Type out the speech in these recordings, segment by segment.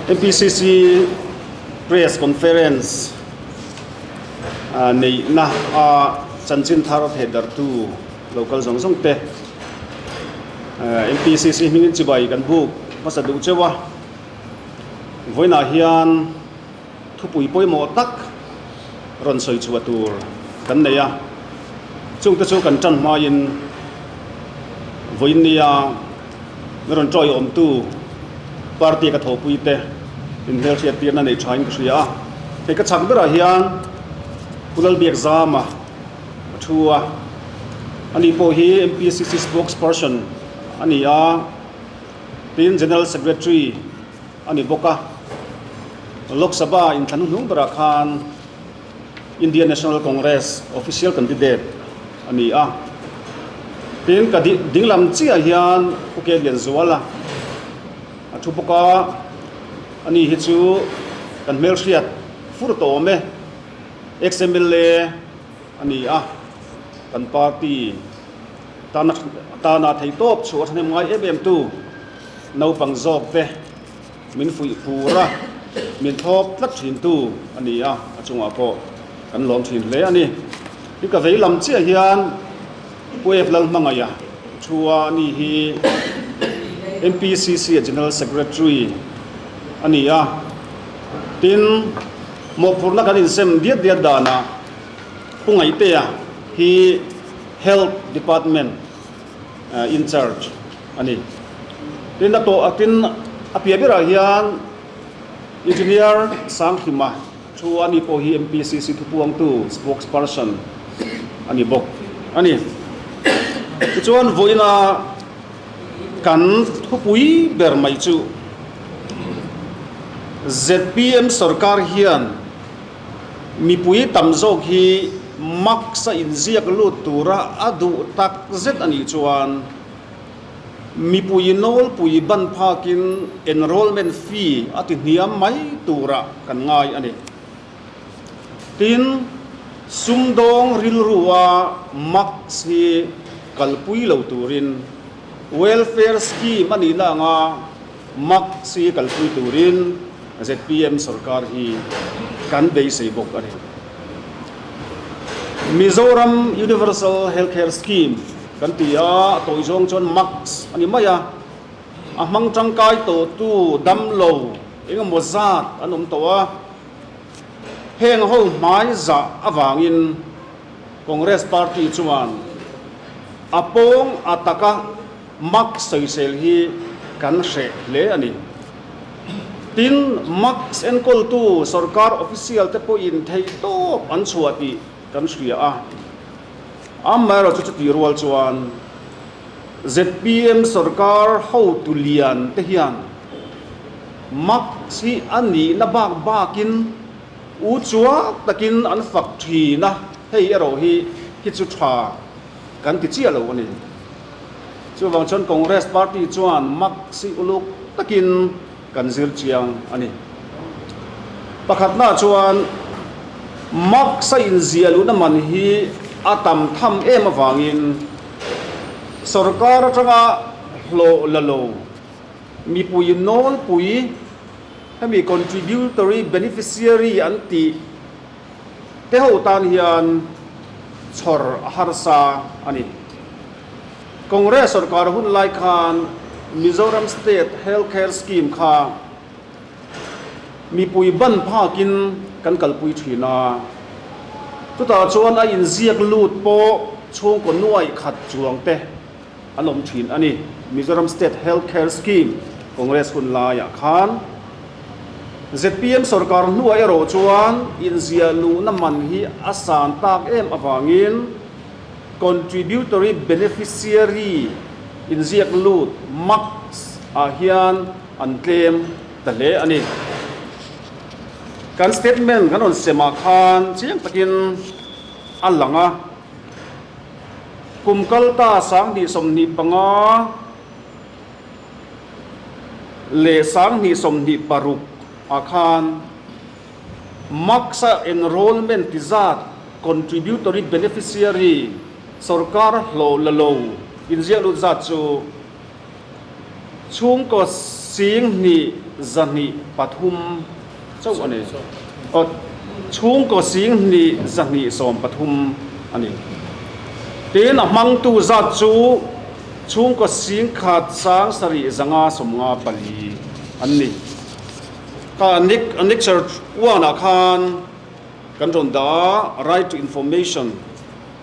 MPCC Press Conference neihna a chanchin thar thehdarhtu local zawng zawng te MPCC hmingin chibai kan buk hmasa duh cheu a, vawiinah hian thupui pawimawh tak rawn sawi chhuah tur kan nei a, chungte chu kan tan hmain vawiin nia min rawn tawiawmtu party ka thawhpui te inhmelhriat tirna nei thain ka hria a, hei ka chhak berah hian Pu Lalbiakzama a thu a, ani pawh hi MPCC spokesperson a ni a, tin General Secretary a ni bawk a. Lok Sabha inthlan hnuhnung berah khan Indian National Congress official candidate a ni a. Tin, ka dinglam chiah hian Pu Ke Lianzuala a thu bawk a, ani hi chu kan hmelhriat fur tawh awm e, ex-MLA a ni a, kan party tana tana theihtawp chhuah a thahnem ngai em em tu naupang zawk te min fuih phur a, min thlawp tlat thin tu a ni a, a chungah pawh kan lawm thin hle a ni. Hi ka vei lam chiah hian Pu Ef Lalhmangaia thu a ni hi MPCC a General Secretary a ni a, tin mawhphurhna kan insem diat diat danah Pu Ngaihtea hi Health Department in charge a ni. Tin a tawh tin a piah berah hian Engineer Sanghlima thu a ni pawh hi MPCC thupuangtu, spokesperson, a ni bawk a ni. Tichuan vawiina kan thupui ber mai chu zpm sorkar hian Mipui tam zawk hi max a inziak lut tura a duh tak zet a nih chuan mipui nawlpui ban phakin enrollment fee a ti hniam mai turah kan ngai a ni. Tin, sumdawng rilrua max hi kalpui lo turin welfare scheme a nihna anga Max hi kalpui turin zpm sorkar hi kan beisei bawk a ni. Mizoram Universal Healthcare Scheme kan ti a, a tawi zawng chuan Max a ni mai a, a hmang tangkai tawhtu damlo engemaw zat an awm tawh a, heng ho hmai zah avangin Congress Party chuan a pawng a taka Max sawisel hi kan hreh hle a ni. Tin, Max enkawltu sorkar official te pawhin theihtawp an chhuah tih kan hria a. Amaherawhchu chutih rual chuan zpm sorkar hotu lian te hian Max hi a nihna bak bakin u chuak takin an fak thin a, hei erawh hi hi chu tha kan ti chiah lo a ni. Chuvang chuan Congress party chuan mak si uluk takin kan zir chiang a ni. Pakhatna chuan mak sa inziah luhna man hi a tam tham em avangin sorkar atanga hlawh la lo mipui nawlpui hemi contributory beneficiary an tih te ho tan hian chhawr a harsa a ni. Congress sorkar hun lai khan Mizoram State Health Care Scheme kha mipui ban phakin kan kalpui thin a, chutah chuan a inziak lut pawh chhungkaw nuaih khat chuang te an awm thin a ni. Mizoram State Health Care Scheme Congress hun laiah khan zpm sorkar hnuah erawh chuan inziah luhna man hi a san tak em avangin Contributory Beneficiary inziak lut max ah hian an tlem ta hle a ni. Kan statement kan rawn sem ah khan chiang takin a lang a. Kum kalta 2025 leh 2026 ah khan Max-a enrollment ti zat contributory beneficiary sorkar hlawh la lo inziak lut zat chu chhungkaw 2,203 chauh a ni. Aw, chhungkaw 2,213 a ni. Tin, a hmangtu zat chu chhungkaw 1,754 an ni. Kha Annexure 1 ah khan kan rawn dah a, Right to Information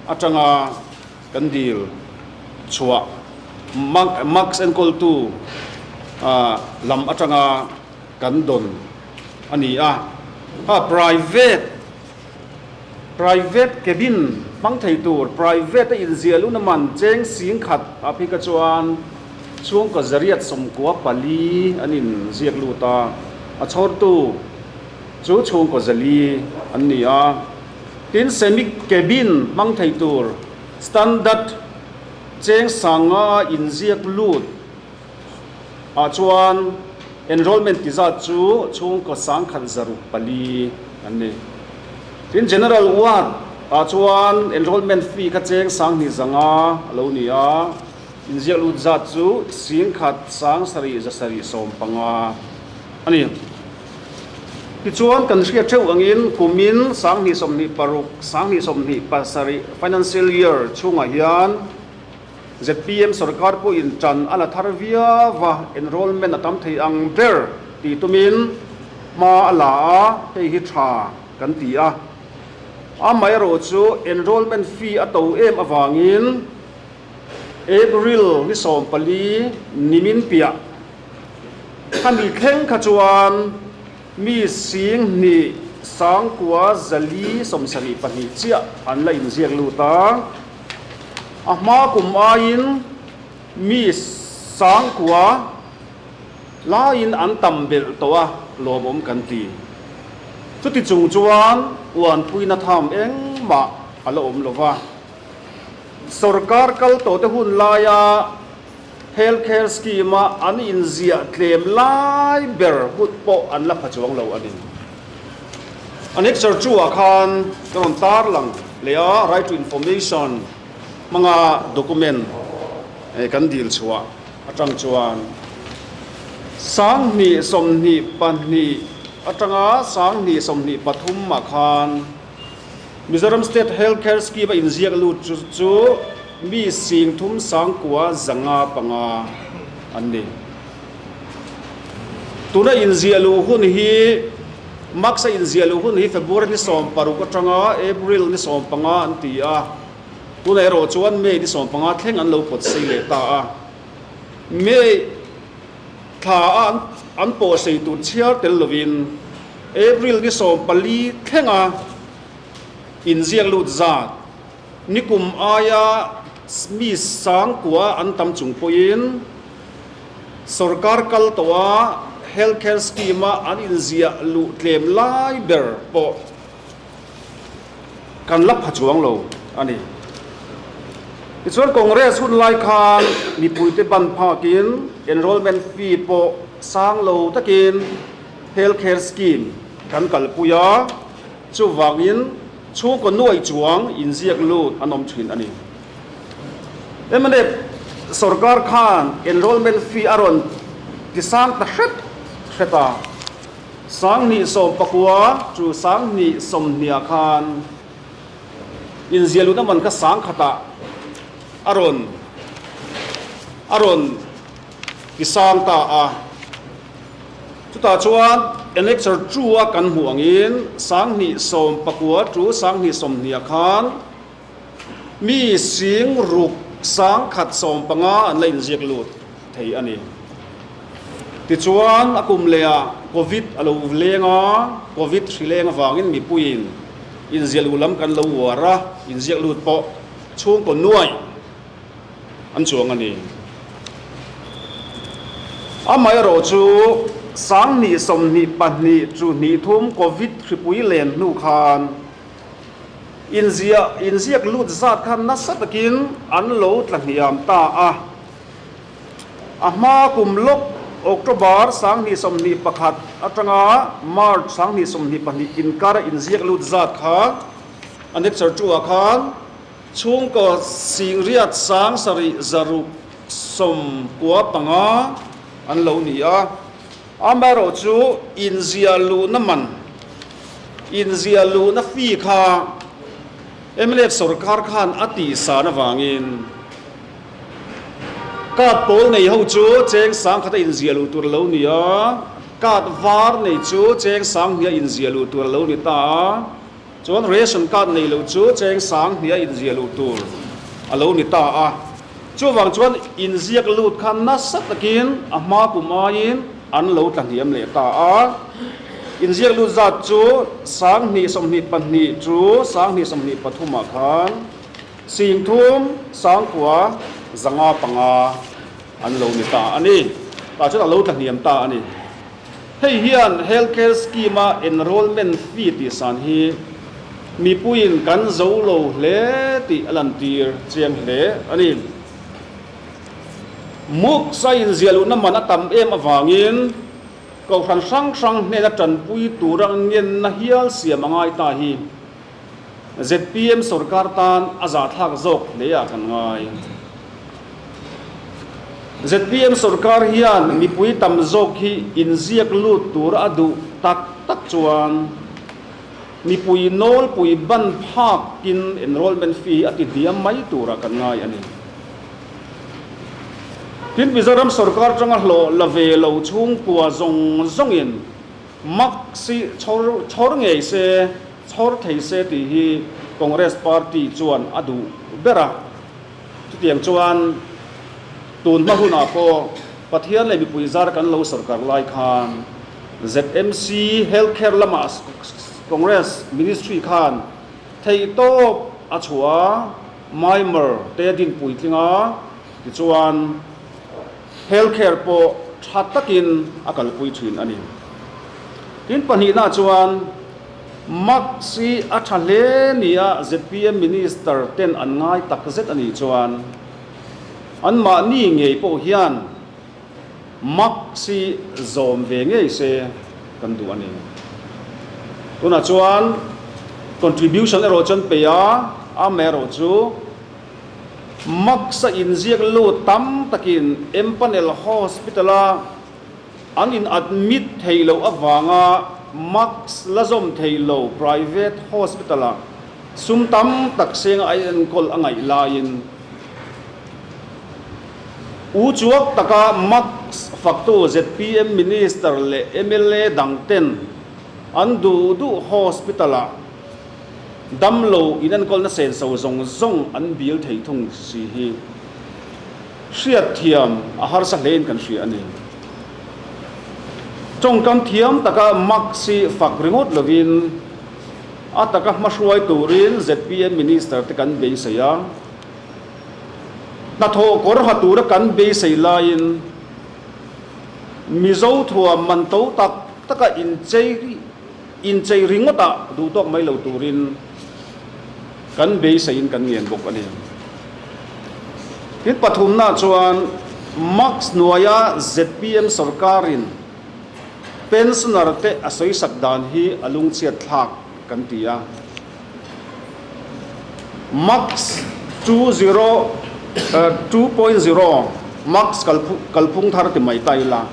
atanga kan dil chhuah Marks enkawltu lam atanga kan dawn a ni a. Kha private private cabin hmang thei tur private a inziah luhna man cheng 10,000 ah phei kha chuan chhungkaw 194 an inziak lut a, a chhawrtu chu chhungkaw 400 an ni a. Tin semi cabin hmang thei tur standard cheng 5,000 a inziak lut ah chuan enrollment ti zat chu chhungkaw 1,104 an ni. Tin general ward ah chuan enrollment fee kha cheng 2,500 a lo ni a, inziak lut zat chu 1,775 a ni. Tichuan kan hriat theuh angin kumin 2026, 2027 financial year chhungah hian ZPM sorkar pawhin ṭan a la thar viau a, enrollment a tam thei ang ber tih tumin hma a la a, hei hi ṭha kan ti a. Amaherawhchu enrollment fee a to em avangin April ni 14 nimin piah khami thleng kha chuan mi 2,972 chiah an la inziak lut a. A hma kum aiin mi 9,000 laiin an tam belh tawh a, lawmawm kan ti. Chuti chung chuan uanpuina tham engmah a la awm lo va. Sorkar kal tawhte hun laia Health Care Scheme-a an inziah tlem lai ber hut pawh an la pha chuang lo a ni. Annexure 2 ah khan ka rawn tarlang leh a, Right to Information hmanga document kan dil chhuah atang chuan 2022 atanga 2023 ah khan Mizoram State Health Care Scheme a inziak lut chu mi 39,500 an ni. Tuna inziah luh hun hi March a inziah luh hun hi February ni 16 atanga April ni 15 an ti a, tunah erawh chuan May ni 15 thleng an lo pawt sei leh ta a. May thla a an pawh sei tur chhiar tel lovin April ni 14 thlenga inziak lut zat nikum aia mi 9,000 an tam chung pawhin Sorkar kal tawh a Health Care Scheme a an inziah luh tlem lai ber pawh kan la pha chuang lo a ni. Tichuan Congress hun lai khan mipuite ban phakin enrollment fee pawh sang lo takin Health Care Scheme kan kalpui a, chuvangin chhungkaw nuai chuang inziak lut an awm thin a ni. Mnf sorkar khan enrollment fee a rawn ti sang ta hret hret a, 2019 chu 2020 ah khan inziah luhna man kha 10,000 ah a rawn a rawn ti sang ta a. Chutah chuan Annexure 2 a kan hmuh angin 2019 chu 2020 ah khan Mi 6,115 an la inziak lut thei a ni. Tichuan, a kum lehah Covid a lo leng a, Covid hri leng avangin mipuiin inziah luh lam kan lo uar a, inziak lut pawh chhungkaw nuai an chuang a ni. Amaherawhchu, 2022 chu hnih thum Covid hripui len hnu khan, Inziah inziak lut zat kha nasa takin an lo tla hniam ta a. A hma kum lawk October 2021 atanga March 2022 inkara inziak lut zat kha Annexure 2 ah khan chhungkaw 7,795 an lo ni a. Amaherawhchu inziah luhna man, inziah luhna fee kha mnf sorkar khan a tihsan avangin card pawl nei ho chu cheng sangkhata inziah luh tur a lo ni a, card var nei chu cheng sanghnih a inziah luh tur a lo ni ta a, chuan ration card nei lo chu cheng sanghnih a inziah luh tur a lo ni ta a. Chuvang chuan inziak lut kha nasa takin a hma kum aiin an lo tla hniam leh ta a. Inziak lut zat chu 2022 chu 2023 ah khan 30 955 an lo ni ta a ni. Tah chuan a lo tla hniam ta a ni. Hei hian Healthcare Scheme-a enrollment fee tih san hi mipuiin kan zo lo hle tih a lantir chiang hle a ni. Muk a inziah luhna man a tam em avangin kohhran hrang hrang hnena tanpui tura ngenna hial siam a ngai ta hi zpm sorkar tan a zahthlak zawk hle ah kan ngai. Zpm sorkar hian mipui tam zawk hi inziak lut tura a duh tak tak chuan mipui nawlpui ban phakin enrollment fee a ti hniam mai turah kan ngai a ni. Tin, Mizoram sorkar tanga hlawh la ve lo chhungkua zawng zawngin Mak si chhawr chhawr ngei se, chhawr thei se tih hi Congress party chuan a duh ber a. Chutiang chuan tun hma hunah pawh Pathian leh mipui zar kan lo sorkar lai khan ZMC Health Care lamah Congress Ministry khan theihtawp a chhuah a, Maimer te a dinpui tling a, tichuan, Health care pawh tha takin a kalpui thin a ni. Tin pahnihna chuan Max hi a tha hle nia zpm Minister ten an ngai tak zet a nih chuan anmahni ngei pawh hian Max hi zawm ve ngei se kan duh a ni. Tunah chuan contribution erawh chuan pe a, amaherawhchu Max-a inziak lut tam takin Empanel Hospital-a an in admit thei loh avanga Max la zawm thei lo private hospital-a sum tam tak senga a enkawl a ngaih laiin u chuak taka Max faktu zpm Minister leh mla dangten an duh duh hospital-ah Damlo inenkawlna senso zawng zawng an bil thei thung si hi hriatthiam a harsa hlein kan hria a ni. Tawngkam thiam taka Max hi fak ringawt lovin a taka hmahruai turin zpm Minister te kan beisei a, hnathawh kawr ha tura kan beisei laiin Mizo thuam man to tak taka inchei Inchei ringawtah duh tawk mai lo turin kan beiseiin kan ngen bawk a ni. Tin pathumna chuan Max hnuaia zpm sorkarin pensioner te a sawisak dan hi a lungchhiat thlak kan ti a. Max 2.0 Max kalphung thar ti mai ta ila.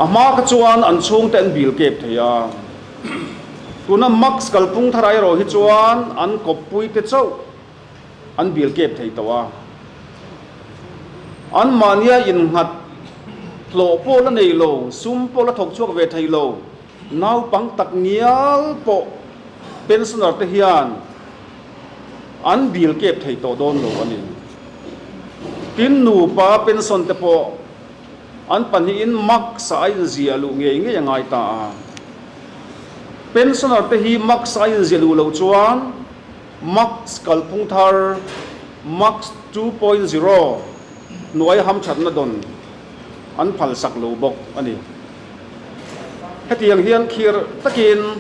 A hma kha chuan an chhungte an bil kep thei a, tuna Max kalphung thar erawh hi chuan an kawppui te chauh an bil kep thei tawh a. Anmahnia innghat hlawh pawh la nei lo, sum pawh la thawk chhuak ve thei lo, naupang tak ngial pawh pensioner te hian an bil kep thei tawh dawn lo a ni. Tin, nupa pension te pawh An pahnihin Max-a a inziah luh ngei ngei a ngai ta a. Pensioner te hi Max-a a inziah luh loh chuan Max kalphung thar, Max 2.0, hnuai hamthatna dawn an phalsak lo bawk a ni. Hetiang hian khir takin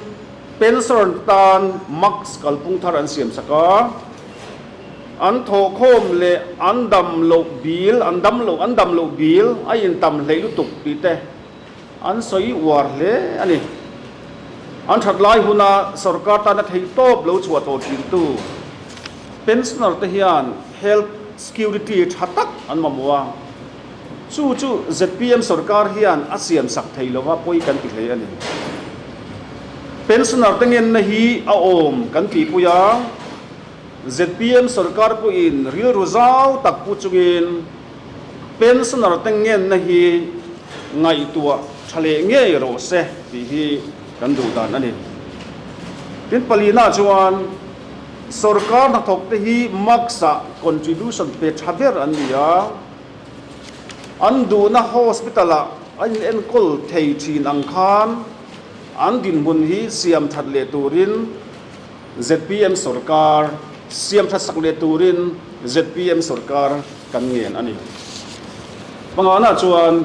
pensioner tan Max kalphung thar an siamsak a. An thawhkhawm leh an dam loh bil, an dam loh, an dam loh bil a intam hleih lutuk tih te an sawi uar hle a ni. An that lai huna sorkar tana theih tawp lo chhuah tawh thintu pensioner te hian health security tha tak an mamawh a. Chu chu zpm sorkar hian a siam sak thei lova pawi kan ti hle a ni. Pensioner te ngenna hi a awm kan tihpui a, zpm sorkar pawhin rilru zau tak pu chungin pensioner te ngenna hi ngaihtuah tha leh ngei rawh se tih hi kan duh dan a ni. Tin, palina chuan sorkar hnathawk te hi max-ah contribution pe tha ber an ni a, an duhna hospital-ah an inenkawl thei thin ang khan an dinhmun hi siam that leh turin zpm sorkar siam that sak leh turin zpm sorkar kan ngen a ni. Pangana chuan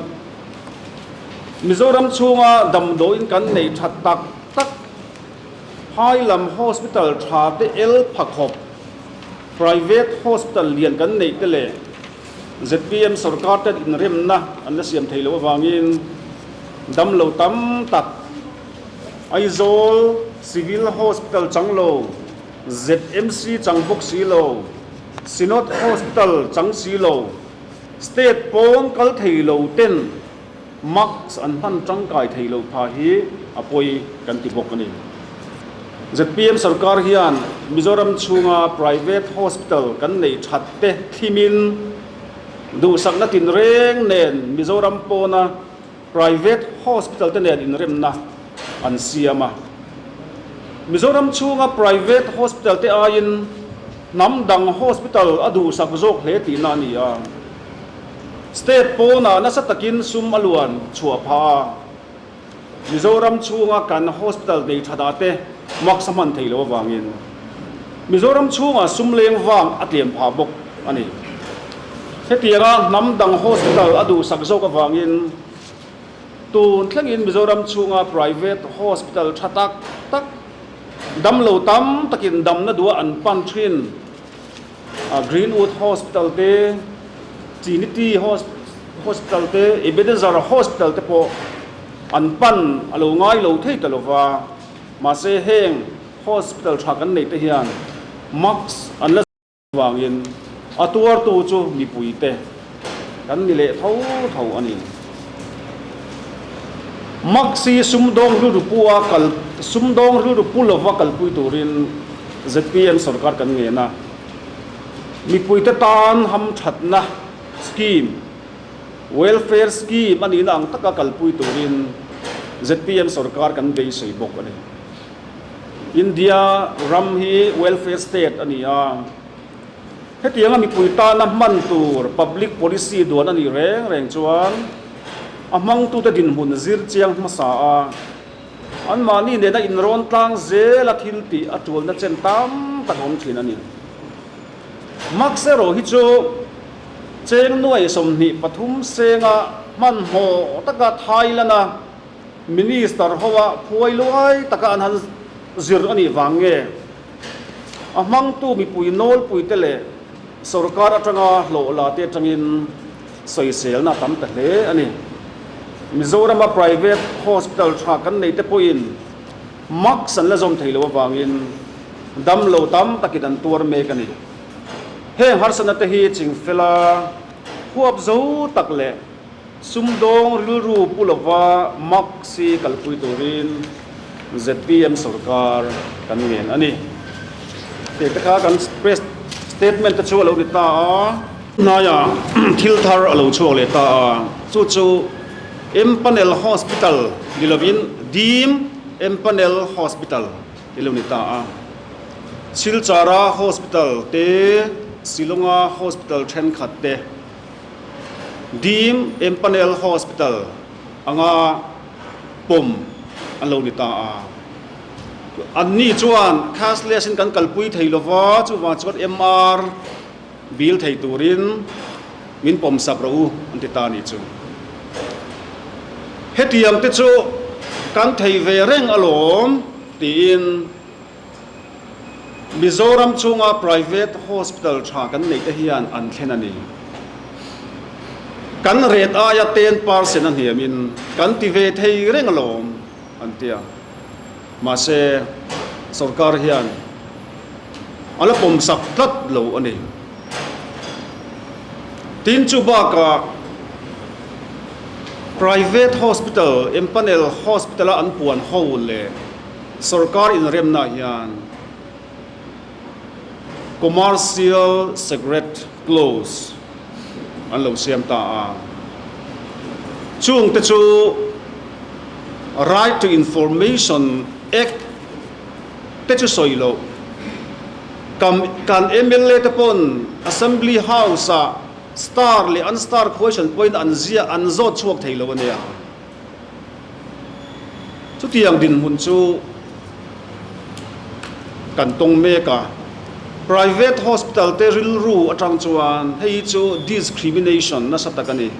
Mizoram chhunga damdawiin kan neih that tak tak phai lam hospital tha te el pha khawp Private hospital lian kan neih te leh zpm sorkar ten inremna an la siam thei loh avangin damlo tam tak Aizawl Civil Hospital chang lo, ZMC chang bawk si lo, Synod Hospital chang si lo, State pawn kal thei lo ten Mask an hman tangkai thei lo pha hi a pawi kan ti bawk a ni. Zpm sarkar hian Mizoram chhunga private hospital kan neih that te thlimin duhsakna tinreng nen Mizoram pawna private hospital te nen inremna an siam a. Mizoram chhunga private hospital te aiin hnam dang hospital a duhsak zawk hle tihna a ni a. State pawnah nasa takin sum a luan chhuah phah a, Mizoram chhunga kan hospital nei tha dah te mask a hman thei lo avangin Mizoram chhungah sum leng vang a tlem phah bawk a ni. Hetianga hnam dang hospital a duhsak zawk avangin tun thlengin Mizoram chhunga private hospital tha tak tak damlo tam takin damna duha an pan thin. Greenwood Hospital te, Trinity Hospital te, Ebenezer Hospital te pawh an pan a lo ngai lo thei ta lova, mahse heng hospital tha kan neih te hian mask an la vangin a tuartu chu mipui te kan ni leh tho tho a ni. Mask hi sumdawng rilru pu a kal sumdawng rilru pu lova kalpui turin zpm sorkar kan ngen a, mipuite tan hamthatna scheme, welfare scheme a nihna ang taka kalpui turin zpm sorkar kan beisei bawk a ni. India ram hi welfare state a ni a, hetianga mipui tana hman tur public policy duan a nih reng reng chuan a hmangtute dinhmun zir chiang hmasa a, Anmahni nena inrawn tlang zela thil tih a tulna chen tam tak a awm thin a ni. Max erawh hi chu cheng nuai 23 senga hmanhmawh taka Thailand-a Minister hoa phuai luai taka an han zir a nih vang nge a hmangtu mipui nawlpuite leh sorkar atanga hlawh la te atangin Sawiselna a tam ta hle a ni. Mizorama private hospital tha kan nei te pawhin mask an la zawm thei lo avangin damlo tam takin an tuar mek a ni. Heng harsatna te hi chingfela huap zo tak leh sumdawng rilru pu lova mask hi kalpui turin zpm sorkar kan ngen a ni. Tih te kha kan press statement te chu a lo ni ta a. Hnaiah thil thar a lo chhuak leh ta a, chu chu Empanel Hospital ni lovin Dim Empanel Hospital i lo ni ta a. Silchara Hospital te, Shillonga Hospital thenkhat te Dim Empanel Hospital anga pawm an lo ni ta a. Anni chuan cashless in kan kalpui thei lova, chuvang chuan MR. Bill thei turin min pawmsak rawh u an ti ta a nih chu. Hetiang te chu kan thei ve reng alawm tiin Mizoram chhunga private hospital tha kan neih te hian an thlen a ni. Kan ret aia 10% a hniamin kan ti ve thei reng alawm an ti a. Mahse, sorkar hian a la pawmsak tlat lo a ni. Tin chu bakah Private hospital, empanel hospital a an puan ho leh sorkar inremna hian commercial secret clause an lo siam ta a. Chungte chu Right to Information Act te chu sawi loh. Kan mla te pawn Assembly House-ah Star leh unstar question pawhin an ziah an zawt chhuak thei lo a nia. Chutiang dinhmun chu kan tawng mek a. Private hospital te rilru atang chuan hei hi chu discrimination nasa tak a ni.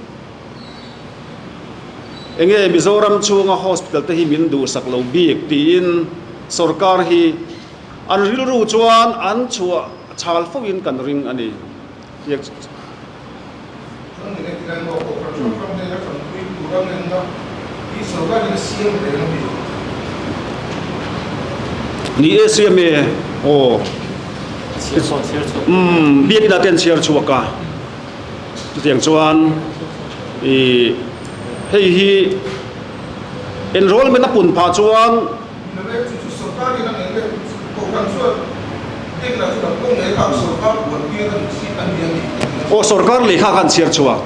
Enge Mizoram chhunga hospital te hi min duhsak lo bik tiin sorkar hi an rilru chuan an chhuah chhal foin kan ring a ni. Ni e siam e aw umm biakinn ah te an chhiar chhuak a chutiang chuan ih hei hi enrollment a pun phah chuan. Aw sorkar lehkha kha an chhiar chhuak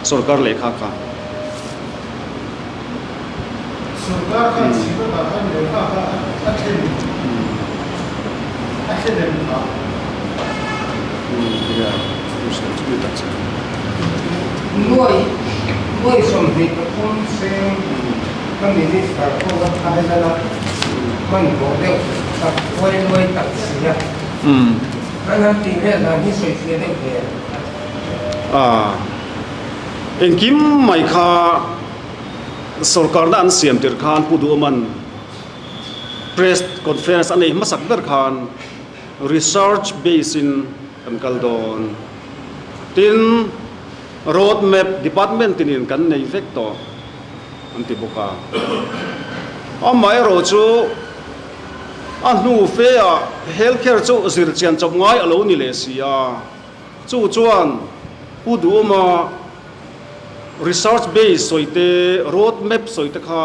sorkar lehkha kha. Ka minister pawh ka thai lan a, hmanhmawh deuh tak huai luai tak si a. Kan han tih vel dan hi sawi fiah deuh ve. A, engkim mai kha sorkarna an siam tirh khan Pu Duhawman press conference a nei hmasak ber khan research base in kan kal dawn. Tin, Road map department tinin kan nei vek tawh an ti bawk a. Amaherawh chu a hnu fe ah health care chu zir chian chawp ngai a lo ni leh si a. Chu chuan Pu Duhawma research base sawi te, road map sawi te kha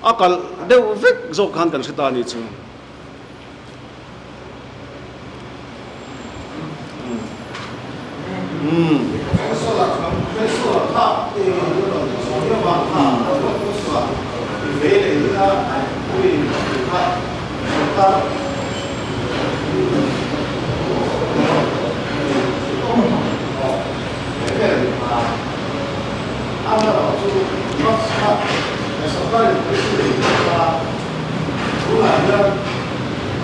a kalh deuh vek zawk khan kan hre ta a ni chu. Tunah hian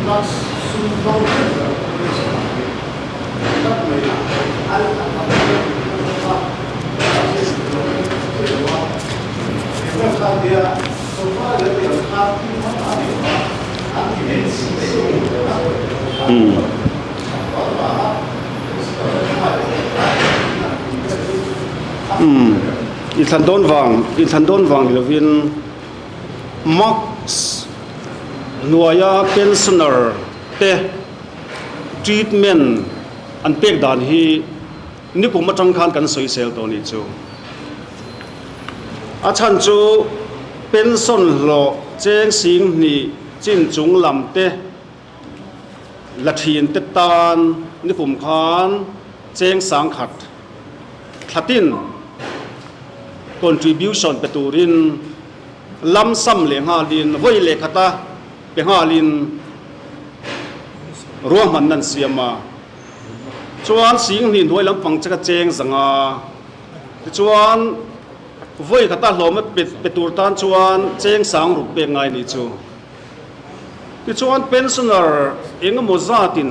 drugs sum dawng ber ber police a hi tak mai a an a tam ber tih kan hmu a, drugs hi lo en thei lo a, he ber khan nia sorkar leh tiang khan thil hmang a ni lo a, an ti ve si si a, Inthlan dawn vang, inthlan dawn vang ni lovin. Max hnuaia pensioner te treatment an pek dan hi nikum atang khan kan sawisel tawh nih chu. A chhan chu pension hlawh cheng sing hnih chin chung lam te la thin te tan nikum khan cheng sangkhat thlatin contribution pe turin lam sam leh nghalin vawi leh khata pe nghalin ruahmanna an siam a. Chuan Singhnih hnuai lampang che kha cheng zanga tichuan vawi khata hlawma pe tur tan chuan cheng sang ruk pek ngai ni chu. Tichuan pensioner engemaw zatin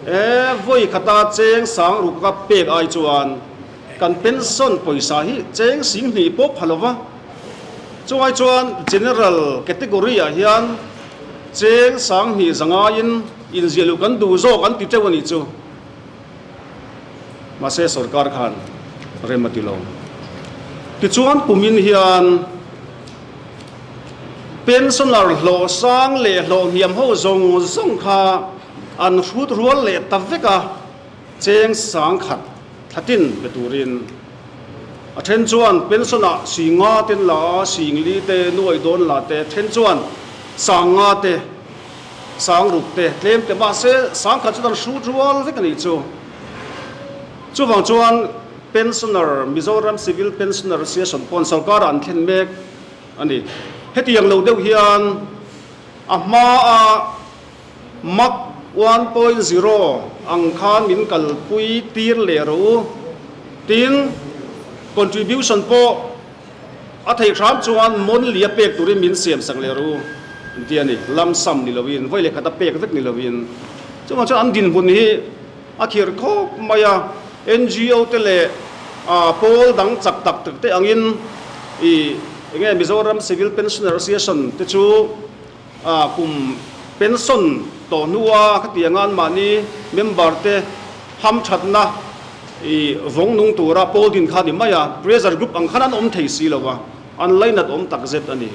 E vawi khata cheng sang ruk ka pek ai chuan kan pension pawisa hi cheng sing hnih pawh pha lova, chungai chuan general category ah hian cheng sang hnih zangaiin inziah luh kan duh zawk an ti teuh a nih chu. Mahse sorkar khan rem a ti lo. Tichuan kumin hian pensioner hlawh sang leh hlawh hniam ho zawng zawng kha An hrut rual leh ta vek a, cheng sangkhat thlatin pe turin A then chuan pension ah si nga ten la a, sing li te, nuai dawn la te, then chuan sang nga te, sang ruk te, tlem te mahse sang khat chu dan hrut rual vek a nih chu. Chuvang chuan pensioner, Mizoram Civil Pensioner Association pawn sorkar ah an thlen mek a ni. Hetiang lo deuh hian a hma a Mach 1.0 ang khan min kalpui tir leh rawh u. Tin, contribution pawh a theih hram chuan monthly a pek turin min siam sak leh rawh u an ti a ni. Lump sum ni loin, vawi leh khat a pek vek ni loin. Chuvang chuan an dinhmun hi a khirh khawp mai a, NGO te leh pawl dang chak tak tak te angin ih enge Mizoram Civil Pensioner Association te chu A kum pension tawh hnua khatianga anmahni member te hamthatna i vawng nung tura pawl din kha ni mai a, pressure group ang khan an awm thei si lo a, an lainat awm tak zet a ni.